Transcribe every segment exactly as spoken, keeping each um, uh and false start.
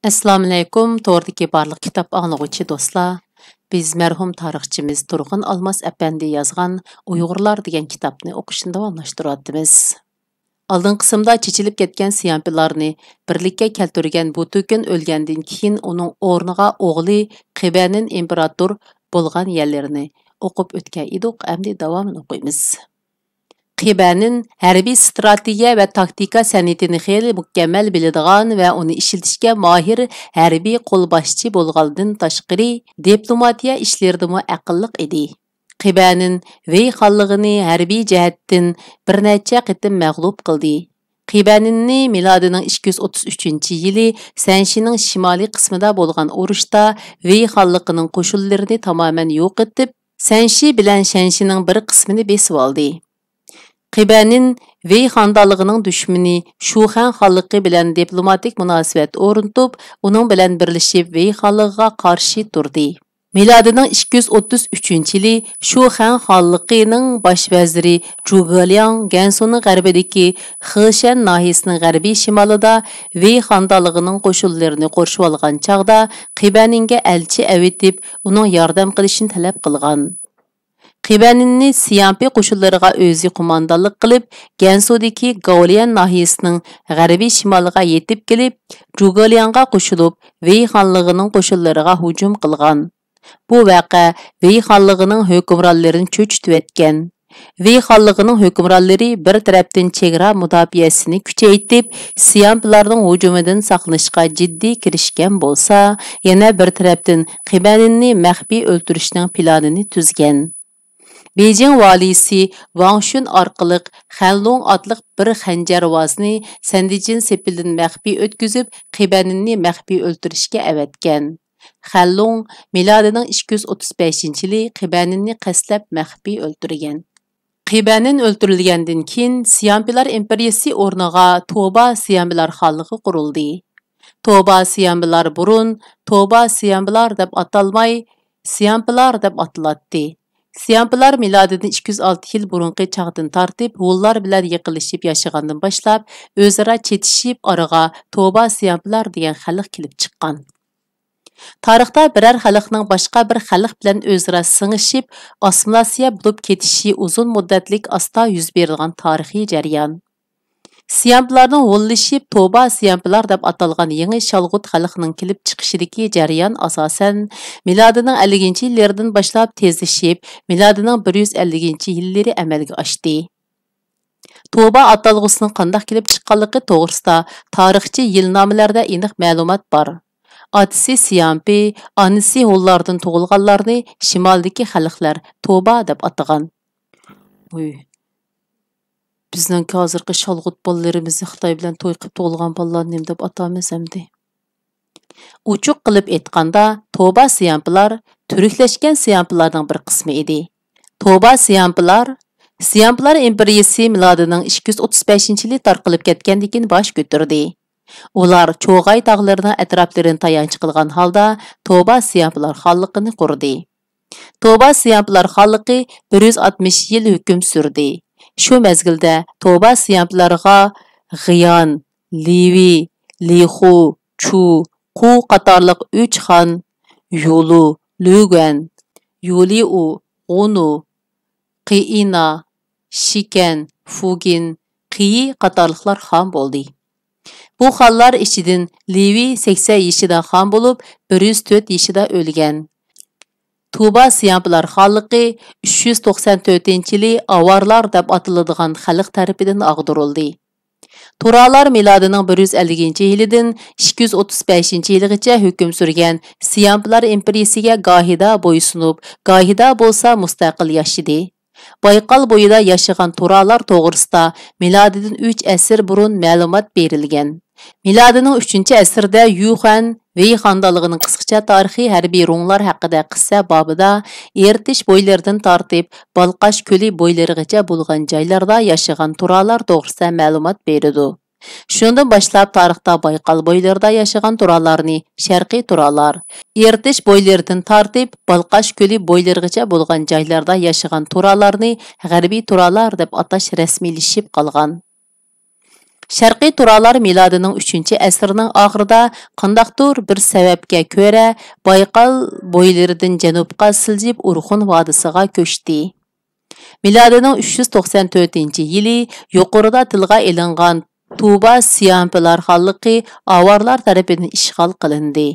ئەسسالامۇئەلەيكۇم، توردىكى بارلىق كىتاب ئاڭلىغۇچى دوستلار. بىز مەرھۇم تارىخچىمىز تۇرغۇن ئالماس ئەپەندى يازغان ئۇيغۇرلار دېگەن كىتابنى ئوقۇشنى داۋاملاشتۇرۇۋاتىمىز. ئالدىنقى قىسىمدا چېچىلىپ كەتكەن سيامپىلارنى بىرلىككە كەلتۈرگەن بۇ تۆكۈن ئۆلگەندىن كېيىن، ئۇنىڭ ئورنىغا ئوغلى قىبەنىن ئىمپېراتور بولغان يەرلىرىنى ئوقۇپ ئۆتكەن ئىدۇق، ئەمدى داۋامىنى ئوقۇيمىز. قىبەنىن ھەربىي ستراتېگىيە ۋە تاكتىكا سەنئىتىنى خېلى مۇكەممەل بىلىدىغان ۋە ئۇنى ئىشلىتىشكە ماھىر ھەربىي قولباشچى بولغاندىن تاشقىرى، دىپلوماتىيە ئىشلىرىدىمۇ ئەقىللىق ئىدى. قىبەنىن ۋېي خانلىقىنى ھەربىي جەھەتتىن بىر نەچچە قېتىم مەغلۇپ قىلدى. قىبەنىننى مىلادىنىڭ ئىككى يۈز ئوتتۇز ئۈچىنچى يىلى سەنشىنىڭ شىمالىي قىسمىدا بولغان ئۇرۇشتا ۋېي خانلىقىنىڭ قوشۇنلىرىنى تامامەن يوقىتىپ، سەنشى بىلەن شەنشىنىڭ بىر قىسمىنى بېسىۋالدى. قىبەنىن ۋېي خاندانلىقىنىڭ دۈشمىنى شۇخەن خانلىقى بىلەن دىپلوماتىك مۇناسىۋەت ئورنىتىپ، ئۇنىڭ بىلەن بىرلىشىپ ۋېي خانلىقىغا قارشى تۇردى. مىلادىنىڭ ئىككى يۈز ئوتتۇز ئۈچىنچى يىلى شۇخەن خانلىقىنىڭ باش ۋەزىرى جۇگېلياڭ گەنسۇنىڭ غەربىدىكى خېشەن ناھىيىسىنىڭ غەربىي شىمالىدا ۋېي خاندانلىقىنىڭ قوشۇنلىرىنى قورشىۋالغان چاغدا، قىبەنىنگە ئەلچى ئەۋېتىپ، ئۇنىڭ ياردەم قىلىشىنى تەلەپ قىلغان. قىبەنىننى سيامپى قوشۇنلىرىغا ئۆزى قوماندانلىق قىلىپ، گەنسۇدىكى گاۋليەن ناھىيىسىنىڭ غەربىي شىمالىغا يېتىپ كېلىپ، جۇگېلياڭغا قوشۇلۇپ، ۋېي خانلىقىنىڭ قوشۇنلىرىغا ھۇجۇم قىلغان. بۇ ۋەقە ۋېي خانلىقىنىڭ ھۆكۈمرانلىرىنى چۆچۈتۈۋەتكەن. ۋېي خانلىقىنىڭ ھۆكۈمرانلىرى بىر تەرەپتىن چېگرا مۇداپىئەسىنى كۈچەيتىپ، سيامپىلارنىڭ ھۇجۇمىدىن ساقلىنىشقا جىددىي كىرىشكەن بولسا، يەنە بىر تەرەپتىن قىبەنىننى مەخپىي ئۆلتۈرۈشنىڭ پىلانىنى تۈزگەن. بېيجىڭ ۋالىيسى ۋاڭ شۈن ئارقىلىق خەنلۇڭ ئاتلىق بىر خەنجەرۋازنى سەندىجىن سېپىلدىن مەخپىي ئۆتكۈزۈپ، قىبەنىننى مەخپىي ئۆلتۈرۈشكە ئەۋەتكەن. خەنلۇڭ مىلادىنىڭ ئىككى يۈز ئوتتۇز بەشىنچى يىلى قىبەنىننى قەستلەپ مەخپىي ئۆلتۈرگەن. قىبەنىن ئۆلتۈرۈلگەندىن كېيىن، سيامپىلار ئىمپېرىيىسى ئورنىغا توبا سيامپىلار خانلىقى قۇرۇلدى. توبا سيامپىلار بۇرۇن توبا سيامپىلار دەپ ئاتالماي، سيامپىلار دەپ ئاتىلاتتى. سيامپىلار مىلادىدىن ئىككى يۈز ئالتە يىل بۇرۇنقى چاغدىن تارتىپ ھونلار بىلەن يېقىنلىشىپ ياشىغاندىن باشلاپ، ئۆزئارا چېتىشىپ ئارىغا توبا سيامپىلار دېگەن خەلق كېلىپ چىققان. تارىختا بىرەر خەلقنىڭ باشقا بىر خەلق بىلەن ئۆزئارا سىڭىشىپ، ئاسسىمىلياتسىيە بولۇپ كېتىشى ئۇزۇن مۇددەتلىك ئاستا يۈز بېرىدىغان تارىخىي جەريان. سيامپىلارنىڭ ھونلىشىپ توبا سيامپىلار دەپ ئاتالغان يېڭى شالغۇت خەلقنىڭ كېلىپ چىقىشىدىكى جەريان ئاساسەن مىلادىنىڭ ئەللىكىنچى يىللىرىدىن باشلاپ تېزلىشىپ، مىلادىنىڭ بىر يۈز ئەللىكىنچى يىللىرى ئەمەلگە ئاشتى. توبا ئاتالغۇسىنىڭ قانداق كېلىپ چىققانلىقى توغرىسىدا تارىخچى يىلنامىلەردە ئېنىق مەلۇمات بار. ئاتىسى سيامپى، ئانىسى ھونلاردىن تۇغۇلغانلارنى شىمالدىكى خەلقلەر توبا دەپ ئاتىغان. ۋۇي، بىزنىڭكى ھازىرقى شالغۇت بالىلىرىمىزنى خىتاي بىلەن توي قىلىپ تۇغۇلغان بالىلارنى نېمە دەپ ئاتامىز ئەمدى؟ ئوچۇق قىلىپ ئېيتقاندا، توبا سيامپىلار تۈركلەشكەن سيامپىلارنىڭ بىر قىسمى ئىدى. توبا سيامپىلار، سيامپىلار ئىمپېرىيىسى مىلادىنىڭ ئىككى يۈز ئوتتۇز بەشىنچى يىلى تارقىلىپ كەتكەندىن كېيىن باش كۆتۈردى. ئۇلار چوغاي تاغلىرىنىڭ ئەتراپلىرىنى تايانچ قىلغان ھالدا توبا سيامپىلار خانلىقىنى قۇردى. توبا سيامپىلار خانلىقى بىر يۈز ئاتمىش يىل ھۆكۈم سۈردى. شۇ مەزگىلدە توبا سيامپىلارغا غىيان، لىۋى، لىخۇ، چۇ، قۇ قاتارلىق ئۈچ خان، يۇلۇ، لۈگۈەن، يۇلىئۇ، غۇنۇ، قېئىنا، شىكەن، فۇگىن، قېيى قاتارلىقلار خان بولدى. بۇ خانلار ئىچىدىن لىۋى سەكسەن يېشىدا خان بولۇپ، بىر يۈز تۆت يېشىدا ئۆلگەن. توبا سيامپىلار خانلىقى ئۈچ يۈز توقسان تۆتىنچى يىلى ئاۋارلار دەپ ئاتىلىدىغان خەلق تەرىپىدىن ئاغدۇرۇلدى. تۇرالار مىلادىنىڭ بىر يۈز ئەللىكىنچى يىلىدىن ئىككى يۈز ئوتتۇز بەشىنچى يىلىغىچە ھۆكۈم سۈرگەن سيامپىلار ئىمپېرىيىسىگە گاھىدا بويسۇنۇپ، گاھىدا بولسا مۇستەقىل ياشىدى. بايقال بويىدا ياشىغان تۇرالار توغرىسىدا مىلادىدىن ئۈچ ئەسىر بۇرۇن مەلۇمات بېرىلگەن. مىلادىنىڭ ئۈچىنچى ئەسىردە يۈخەن ۋېي خاندانلىقىنىڭ قىسقىچە تارىخى ھەربىي روڭلار ھەققىدە قىسسە بابىدا ئېرتىش بويلىرىدىن تارتىپ بالقاش كۆلى بويلىرىغىچە بولغان جايلاردا ياشىغان تۇرالار توغرىسىدا مەلۇمات بېرىدۇ. شۇندىن باشلاپ تارىختا بايقال بويلىرىدا ياشىغان تۇرالارنى شەرقىي تۇرالار، ئېرتىش بويلىرىدىن تارتىپ بالقاش كۆلى بويلىرىغىچە بولغان جايلاردا ياشىغان تۇرالارنى غەربىي تۇرالار دەپ ئاتاش رەسمىيلىشىپ قالغان. شەرقىي تۇرالار مىلادىنىڭ ئۈچىنچى ئەسىرنىڭ ئاخىرىدا قانداقتۇر بىر سەۋەبكە كۆرە بايقال بويلىرىدىن جەنۇبقا سىلجىپ ئورخۇن ۋادىسىغا كۆچتى. مىلادىنىڭ ئۈچ يۈز توقسان تۆتىنچى يىلى يۇقىرىدا تىلغا ئېلىنغان تۇبا سيامپىلار خانلىقى ئاۋارلار تەرىپىدىن ئىشغال قىلىندى.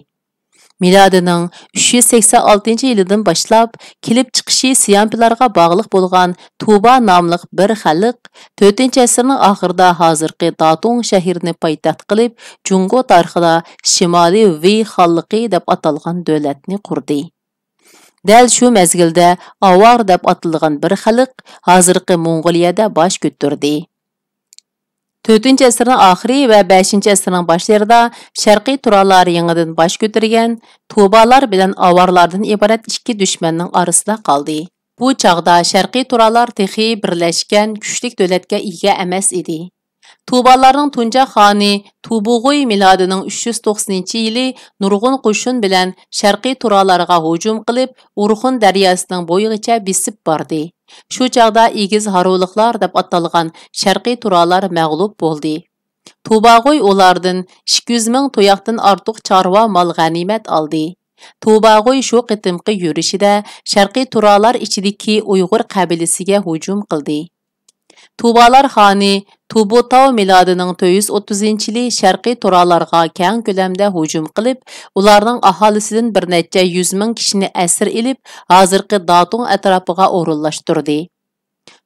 مىلادىنىڭ ئۈچ يۈز سەكسەن ئالتىنچى يىلىدىن باشلاپ كېلىپ چىقىشى سيامپىلارغا باغلىق بولغان تۇبا ناملىق بىر خەلق تۆتىنچى ئەسىرنىڭ ئاخىرىدا ھازىرقى داتۇڭ شەھىرىنى پايتەخت قىلىپ، جۇڭگو تارىخىدا شىمالىي ۋېي خانلىقى دەپ ئاتالغان دۆلەتنى قۇردى. دەل شۇ مەزگىلدە ئاۋار دەپ ئاتىلىدىغان بىر خەلق ھازىرقى موڭغۇلىيەدە باش كۆتۈردى. تۆتىنچى ئەسىرنىڭ ئاخىرى ۋە بەشىنچى ئەسىرنىڭ باشلىرىدا شەرقىي تۇرالار يېڭىدىن باش كۆتۈرگەن تۇبالار بىلەن ئاۋارلاردىن ئىبارەت ئىككى دۈشمەننىڭ ئارىسىدا قالدى. بۇ چاغدا شەرقىي تۇرالار تېخى بىرلەشكەن كۈچلۈك دۆلەتكە ئىگە ئەمەس ئىدى. تۇبالارنىڭ تۇنجا خانى تۇبۇغۇي مىلادىنىڭ ئۈچ يۈز توقسىنىنچى يىلى نۇرغۇن قوشۇن بىلەن شەرقىي تۇرالارغا ھۇجۇم قىلىپ، ئورخۇن دەرياسىنىڭ بويىغىچە بېسىپ باردى. شۇ چاغدا ئېگىز ھارۋىلىقلار دەپ ئاتالغان شەرقىي تۇرالار مەغلۇپ بولدى. تۇباغۇي ئۇلاردىن ئىككى يۈز مىڭ تۇياقتىن ئارتۇق چارۋا مال غەنىيمەت ئالدى. تۇباغۇي شۇ قېتىمقى يۈرۈشىدە شەرقىي تۇرالار ئىچىدىكى ئۇيغۇر قەبىلىسىگە ھۇجۇم قىلدى. تۇبالار خانى تۇبۇتاۋ مىلادىنىڭ تۆت يۈز ئوتتۇزىنچى يىلى شەرقىي تۇرالارغا كەڭ كۆلەمدە ھۇجۇم قىلىپ، ئۇلارنىڭ ئاھالىسىدىن بىر نەچچە يۈز مىڭ كىشىنى ئەسىر ئېلىپ، ھازىرقى داتۇڭ ئەتراپىغا ئورۇنلاشتۇردى.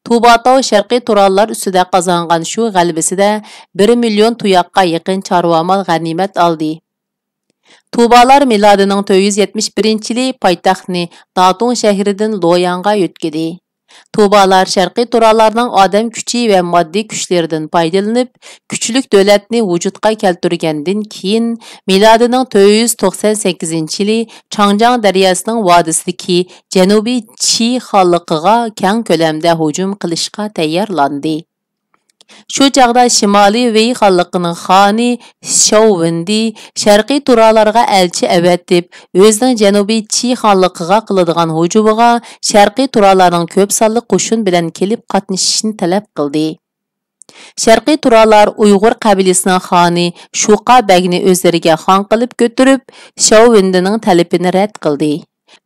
تۇباتاۋ شەرقىي تۇرالار ئۈستىدە قازانغان شۇ غەلىبىسىدە بىر مىليون تۇياققا يېقىن چارۋا مال غەنىيمەت ئالدى. تۇبالار مىلادىنىڭ تۆت يۈز يەتمىش بىرىنچى يىلى پايتەختنى داتۇڭ شەھىرىدىن لوياڭغا يۆتكىدى. تۇبالار شەرقىي تۇرالارنىڭ ئادەم كۈچى ۋە ماددىي كۈچلىرىدىن پايدىلىنىپ، كۈچلۈك دۆلەتنى ۋۇجۇدقا كەلتۈرگەندىن كېيىن، مىلادىنىڭ تۆت يۈز توقسان سەككىزىنچى يىلى چاڭجياڭ دەرياسىنىڭ ۋادىسىدىكى جەنۇبىي چى خانلىقىغا كەڭ كۆلەمدە ھۇجۇم قىلىشقا تەييارلاندى. شۇ چاغدا شىمالىي ۋېي خانلىقىنىڭ خانى شياۋ ۋېندى شەرقىي تۇرالارغا ئەلچى ئەۋەتىپ، ئۆزىنىڭ جەنۇبىي چى خانلىقىغا قىلىدىغان ھۇجۇمىغا شەرقىي تۇرالارنىڭ كۆپ سانلىق قوشۇن بىلەن كېلىپ قاتنىشىشىنى تەلەپ قىلدى. شەرقىي تۇرالار ئۇيغۇر قەبىلىسىنىڭ خانى شۇقا بەگنى ئۆزلىرىگە خان قىلىپ كۆتۈرۈپ، شياۋ ۋېندىنىڭ تەلىپىنى رەت قىلدى.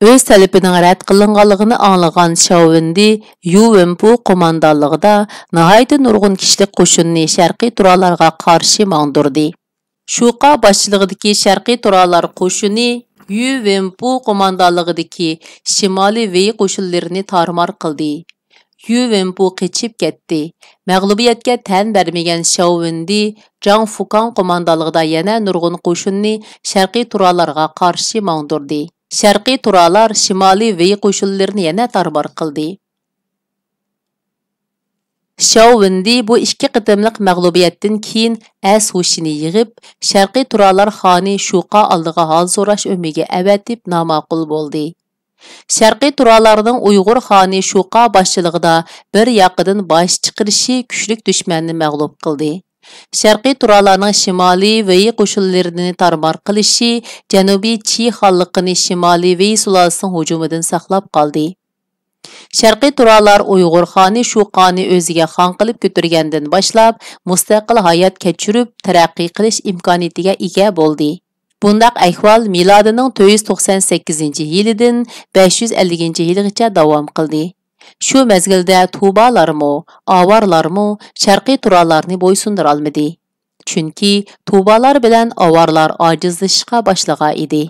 ئۆز تەلىپىنىڭ رەت قىلىنغانلىقىنى ئاڭلىغان شياۋ ۋېندى يۇ ۋېنپۇ قوماندانلىقىدا ناھايىتى نۇرغۇن كىشىلىك قوشۇننى شەرقىي تۇرالارغا قارشى ماڭدۇردى. شۇقا باشچىلىقىدىكى شەرقىي تۇرالار قوشۇنى يۈ ۋېنپۇ قوماندانلىقىدىكى شىمالىي ۋېي قوشۇنلىرىنى تارمار قىلدى. يۈ ۋېنپۇ قېچىپ كەتتى. مەغلۇبىيەتكە تەن بەرمىگەن شياۋ ۋېندى جاڭ فۇكاڭ قوماندانلىقىدا يەنە نۇرغۇن قوشۇننى شەرقىي تۇرالارغا قارشى ماڭدۇردى. شەرقىي تۇرالار شىمالىي ۋېي قوشۇنلىرىنى يەنە تارمار قىلدى. شياۋ ۋېندى بۇ ئىككى قېتىملىق مەغلۇبىيەتتىن كېيىن ئەس ھوشىنى يىغىپ، شەرقىي تۇرالار خانى شۇقا ئالدىغا ھال سوراش ئۈمىدىگە ئەۋەتىپ ناماقۇل بولدى. شەرقىي تۇرالارنىڭ ئۇيغۇر خانى شۇقا باشچىلىقىدا بىر ياقىدىن باش چىقىرىشى كۈچلۈك دۈشمەننى مەغلۇپ قىلدى. شەرقىي تۇرالارنىڭ شىمالىي ۋېي قوشۇنلىرىنى تارمار قىلىشى جەنۇبىي چى خانلىقىنى شىمالىي ۋېي سۇلالىسىنىڭ ھۇجۇمىدىن ساقلاپ قالدى. شەرقىي تۇرالار ئۇيغۇر خانى شۇقانى ئۆزىگە خان قىلىپ كۆتۈرگەندىن باشلاپ، مۇستەقىل ھايات كەچۈرۈپ، تەرەققىي قىلىش ئىمكانىيىتىگە ئىگە بولدى. بۇنداق ئەھۋال مىلادىنىڭ تۆت يۈز توقسان سەككىزىنچى يىلىدىن بەش يۈز ئەللىكىنچى يىلغىچە داۋام قىلدى. شۇ مەزگىلدە تۇبالارمۇ، ئاۋارلارمۇ شەرقىي تۇرالارنى بويسۇندۇرالمىدى. چۈنكى تۇبالار بىلەن ئاۋارلار ئاجىزلىشىشقا باشلىغان ئىدى.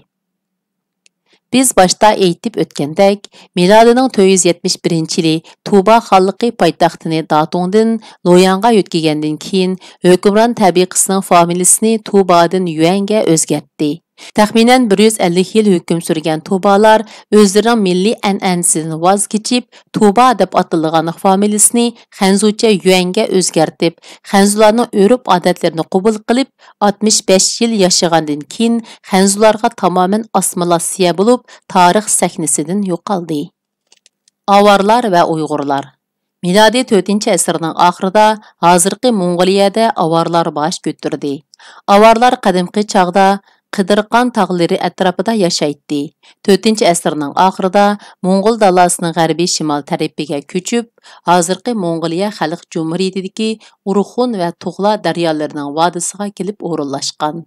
بىز باشتا ئېيتىپ ئۆتكەندەك، مىلادىنىڭ تۆت يۈز يەتمىش بىرىنچى يىلى تۇبا خانلىقى پايتەختىنى داتۇڭدىن لوياڭغا يۆتكىگەندىن كېيىن، ھۆكۈمران تەبىقىسىنىڭ فامىلىسىنى تۇبادىن يۈەنگە ئۆزگەرتتى. تەخمىنەن بىر يۈز ئەللىك يىل ھۆكۈم سۈرگەن تۇبالار ئۆزلىرىنىڭ مىللىي ئەنئەنىسىدىن ۋاز كېچىپ، تۇبا دەپ ئاتىلىدىغان فامىلىسىنى خەنزۇچە يۈەنگە ئۆزگەرتىپ، خەنزۇلارنىڭ ئۆرپ-ئادەتلىرىنى قوبۇل قىلىپ، ئاتمىش بەش يىل ياشىغاندىن كېيىن، خەنزۇلارغا تامامەن ئاسسىمىلاتسىيە بولۇپ، تارىخ سەھنىسىدىن يوقالدى. ئاۋارلار ۋە ئۇيغۇرلار. مىلادىي تۆتىنچى ئەسىرنىڭ ئاخىرىدا ھازىرقى موڭغۇلىيەدە ئاۋارلار باش كۆتۈردى. ئاۋارلار قەدىمكى چاغدا قىدىرقان تاغلىرى ئەتراپىدا ياشايتتى. تۆتىنچى ئەسىرنىڭ ئاخىرىدا موڭغۇل دالاسىنىڭ غەربىي شىمال تەرىپىگە كۆچۈپ، ھازىرقى موڭغۇلىيە خەلق جۇمھۇرىيىتىدىكى ئۇرخۇن ۋە تۇغلا دەريالىرىنىڭ ۋادىسىغا كېلىپ ئورۇنلاشقان.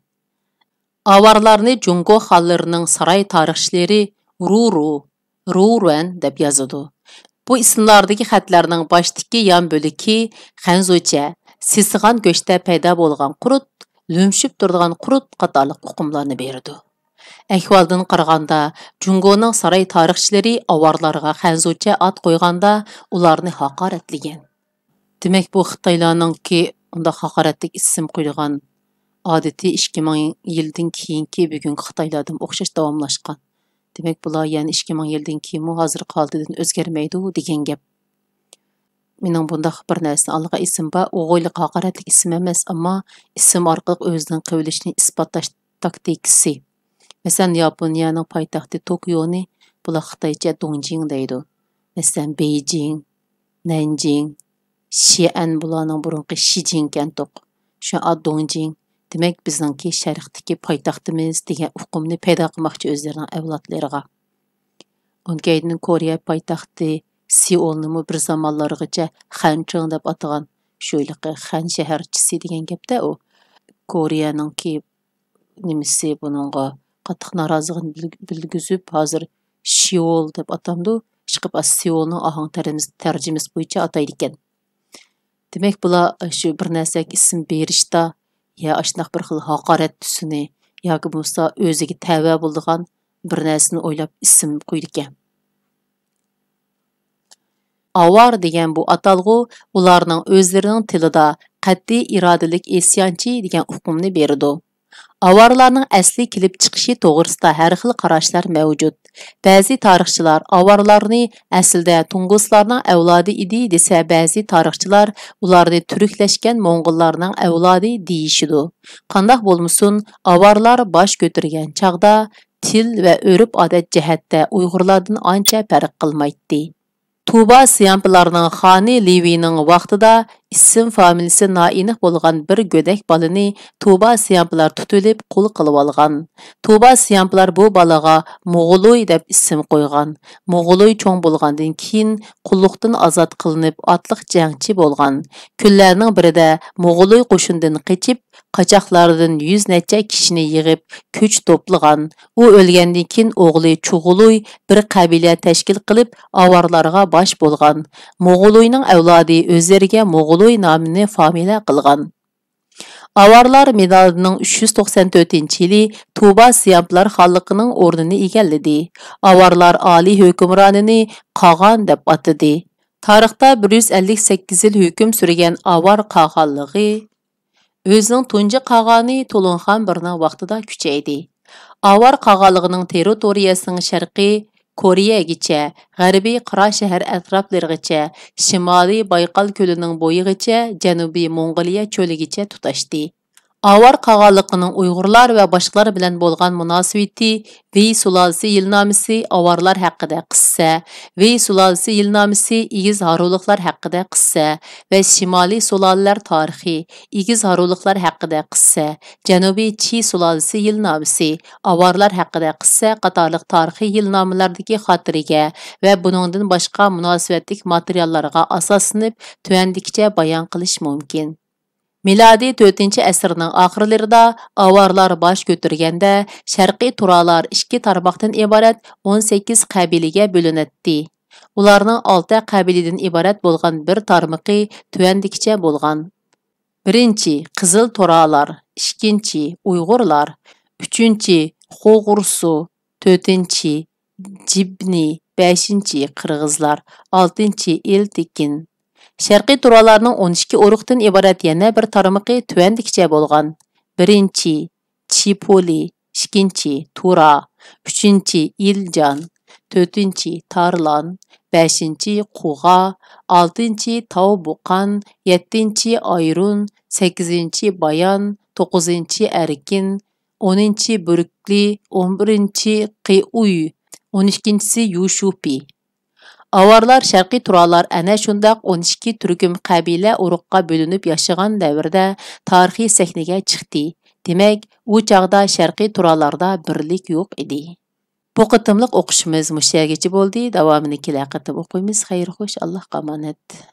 ئاۋارلارنى جۇڭگو خانلىرىنىڭ ساراي تارىخچىلىرى رۇرۇ، رۇرۈەن دەپ يازىدۇ. بۇ ئىسىملاردىكى خەتلەرنىڭ باشتىكى يان بۆلىكى خەنزۇچە، سېسىغان گۆشتە پەيدا بولغان قۇرت، لۈمشۈپ تۇرىدىغان قۇرت قاتارلىق ئۇقۇملارنى بېرىدۇ. ئەھۋالدىن قارىغاندا، جۇڭگونىڭ ساراي تارىخچىلىرى ئاۋارلارغا خەنزۇچە ئات قويغاندا، ئۇلارنى ھاقارەتلىگەن. دېمەك، بۇ خىتايلارنىڭكى ئۇنداق ھاقارەتلىك ئىسىم قويىدىغان ئادىتى ئىككى مىڭ يىلدىن كېيىنكى بۈگۈنكى خىتايلاردىمۇ ئوخشاش داۋاملاشقان. دېمەك، بۇلار يەنە ئىككى مىڭ يىلدىن كېيىنمۇ ھازىرقى ھالىتىدىن ئۆزگەرمەيدۇ دېگەن گەپ. مېنىڭ بۇنداق بىر نەرسىنى ئالغان ئېسىم بار، ئۇ ھېلىقى ھاقارەتلىك ئىسىم ئەمەس، ئەمما ئىسىم ئارقىلىق ئۆزىنىڭ قىلىۋېلىشىنى ئىسپاتلاش تاكتىكىسى. مەسىلەن، ياپونىيەنىڭ پايتەختى توكيونى بۇلار خىتايچە دۇڭجىڭ دەيدۇ. مەسىلەن، بېيجىڭ، نەنجىڭ، شيەن بۇلارنىڭ بۇرۇنقى شىجىڭكەنتۇق. شۇڭا دۇڭجىڭ، دېمەك، بىزنىڭكى شەرقتىكى پايتەختىمىز دېگەن ئۇقۇمنى پەيدا قىلماقچى ئۆزلىرىنىڭ ئەۋلادلىرىغا. ئۇنىڭ كەينىدىن كورېيە پايتەختى سېئۇلنىمۇ بىر زامانلارغىچە خەنچىڭ دەپ ئاتىغان، شۇ ھېلىقى خەن شەھەرچىسى دېگەن گەپتە ئۇ. كورېيەنىڭكى نېمىسى بۇنىڭغا قاتتىق نارازىلىقىنى بىل-، بىلگۈزۈپ، ھازىر شېئول دەپ ئاتامدۇ؟ ئىشقىلىپ، سېئولنىڭ ئاھاڭ تەرجىمىسى، تەرجىمىسى بويىچە ئاتايدىكەن. دېمەك، بۇلار شۇ بىر نەرسەگە ئىسىم بېرىشتا يا ئاشۇنداق بىر خىل ھاقارەت تۈسىنى ياكى بولمىسا ئۆزىگە تەۋە بولىدىغان بىر نەرسىنى ئويلاپ ئىسىم قويىدىكەن. ئاۋار دېگەن بۇ ئاتالغۇ ئۇلارنىڭ ئۆزلىرىنىڭ تىلىدا قەتئىي ئىرادىلىك ئىسيانچى دېگەن ئۇقۇمنى بېرىدۇ. ئاۋارلارنىڭ ئەسلى كېلىپ چىقىشى توغرىسىدا ھەر خىل قاراشلار مەۋجۇت. بەزى تارىخچىلار ئاۋارلارنى ئەسلىدە تۇڭگۇزلارنىڭ ئەۋلادى ئىدى دېسە، بەزى تارىخچىلار ئۇلارنى تۈركلەشكەن موڭغۇللارنىڭ ئەۋلادى دېيىشىدۇ. قانداق بولمىسۇن، ئاۋارلار باش كۆتۈرگەن چاغدا تىل ۋە ئۆرپ-ئادەت جەھەتتە ئۇيغۇرلاردىن ئانچە پەرق قىلمايتتى. تۇبا سيامپىلارنىڭ خانى لىۋىنىڭ ۋاقتىدا ئىسىم فامىلىسى نائېنىق بولغان بىر گۆدەك بالىنى تۇبا سيامپىلار تۇتۇۋېلىپ قۇل قىلىۋالغان. تۇبا سيامپىلار بۇ بالىغا موغۇلۇي دەپ ئىسىم قويغان. موغۇلۇي چوڭ بولغاندىن كېيىن قۇللۇقتىن ئازاد قىلىنىپ ئاتلىق جەڭچى بولغان. كۈنلەرنىڭ بىرىدە موغۇلۇي قوشۇندىن قېچىپ، قاچاقلاردىن يۈز نەچچە كىشىنى يىغىپ، كۈچ توپلىغان. ئۇ ئۆلگەندىن كېيىن ئوغلى چۇغۇلۇي بىر قەبىلە تەشكىل قىلىپ، ئاۋارلارغا باش بولغان. موغۇلۇينىڭ ئەۋلادى ئۆزلىرىگە موغۇلۇي نامىنى فامىلە قىلغان. ئاۋارلار مىلادىنىڭ ئۈچ يۈز توقسان تۆتىنچى يىلى تۇبا سيامپلار خانلىقىنىڭ ئورنىنى ئىگىلىدى. ئاۋارلار ئالىي ھۆكۈمرانىنى قاغان دەپ ئاتىدى. تارىختا بىر يۈز ئەللىك سەككىز يىل ھۆكۈم سۈرگەن ئاۋار قاغانلىقى ئۆزىنىڭ تۇنجى قاغانى تولۇنخان بىرنىڭ ۋاقتىدا كۈچەيدى. ئاۋار قاغانلىقىنىڭ تېررىتورىيەسىنىڭ شەرقى كورېيەگىچە، غەربىي قاراشەھەر ئەتراپلىرىغىچە، شىمالىي بايقال كۆلىنىڭ بويىغىچە، جەنۇبىي موڭغۇلىيە چۆلىگىچە تۇتاشتى. ئاۋار قاغانلىقىنىڭ ئۇيغۇرلار ۋە باشقىلار بىلەن بولغان مۇناسىۋىتى ۋېي سۇلالىسى يىلنامىسى ئاۋارلار ھەققىدە قىسسە، ۋېي سۇلالىسى يىلنامىسى ئېگىز ھارۇلۇقلار ھەققىدە قىسسە ۋە شىمالىي سۇلالىلەر تارىخى، ئېگىز ھارۇلۇقلار ھەققىدە قىسسە، جەنۇبىي چى سۇلالىسى يىلنامىسى، ئاۋارلار ھەققىدە قىسسە قاتارلىق تارىخىي يىلنامىلاردىكى خاتىرىگە ۋە بۇنىڭدىن باشقا مۇناسىۋەتلىك ماتېرىياللارغا ئاساسلىنىپ تۆۋەندىكىچە بايان قىلىش مۇمكىن. مىلادىي تۆتىنچى ئەسىرنىڭ ئاخىرلىرىدا ئاۋارلار باش كۆتۈرگەندە، شەرقىي تۇرالار ئىككى تارماقتىن ئىبارەت ئون سەككىز قەبىلىگە بۆلۈنەتتى. ئۇلارنىڭ ئالتە قەبىلىدىن ئىبارەت بولغان بىر تارمىقى تۆۋەندىكىچە بولغان. بىرىنچى، قىزىل تۇرالار، ئىككىنچى، ئۇيغۇرلار، ئۈچىنچى، خوغۇرسۇ، تۆتىنچى، جىبنى، بەشىنچى، قىرغىزلار، ئالتىنچى، ئىلتىكىن. شەرقىي تۇرالارنىڭ ئون ئىككى ئۇرۇقتىن ئىبارەت يەنە بىر تارمىقى تۆۋەندىكىچە بولغان. بىرىنچى، چىپولى، ئىككىنچى، تۇرا، ئۈچىنچى، ئىلجان، تۆتىنچى، تارلان، بەشىنچى، قۇغا، ئالتىنچى، تاۋبۇقان، يەتتىنچى، ئايرۇن، سەككىزىنچى، بايان، توققۇزىنچى، ئەركىن، ئونىنچى، بۈركلى، ئون بىرىنچى، قېئۇي، ئون ئىككىنچىسى، يۇشۇپى. ئاۋارلار شەرقىي تۇرالار ئەنە شۇنداق ئون ئىككى تۈركۈم قەبىلە ئۇرۇققا بۆلۈنۈپ ياشىغان دەۋردە تارىخىي سەھنىگە چىقتى. دېمەك، ئۇ چاغدا شەرقىي تۇرالاردا بىرلىك يوق ئىدى. بۇ قېتىملىق ئوقۇشىمىز مۇشۇ يەرگىچە بولدى. داۋامىنى كېلەر قېتىم ئوقۇيمىز. خەير خوش، ئاللاھقا ئامانەت.